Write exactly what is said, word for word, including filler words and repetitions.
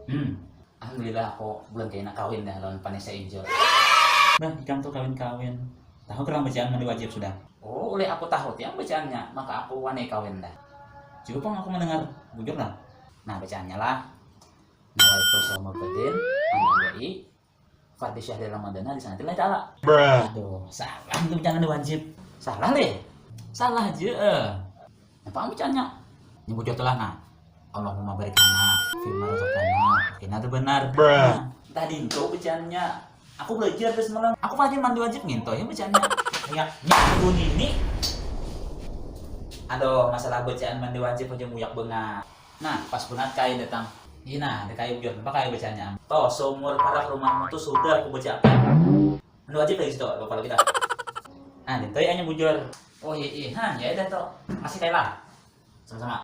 Hmm. Alhamdulillah, aku belum kena kawin dah lawan Vanessa Angel. Bah, ikam tuh kawin-kawin. Tahu kurang bacaan mandi wajib sudah? Oh, oleh aku tahu tiang bacaannya, maka aku wani kawin dah. Cukup pang aku mendengar, bujur lah. Nah, bacaannya lah. Nawaitu sauma gadin, an adai fardi syahri ramadana di sana lillahi ta'ala. Aduh, salah tuh bacaan mandi wajib. Salah leh. Salah aja. Apa bacaannya? Nyebut jodoh lah, nah. Allahumma barik lana fima razaqtana. Kena tuh benar. Nah, tadi itu bacaannya. Aku belajar dari semalam. Aku pagi mandi wajib nginto ya bacaannya. Ya, nyaku ini. Aduh, masalah bacaan mandi wajib aja muyak banget. Nah, pas banget kai datang. Ih, nah, ada kai bujur. Apa kai bacaannya? Toh, seumur parak rumahmu tuh sudah aku bacakan. Mandi wajib lagi situ, kalau kita. Nah, itu ya bujur. Oh iya, iya. Nah, ya udah tuh. Masih kai lah. Sama-sama.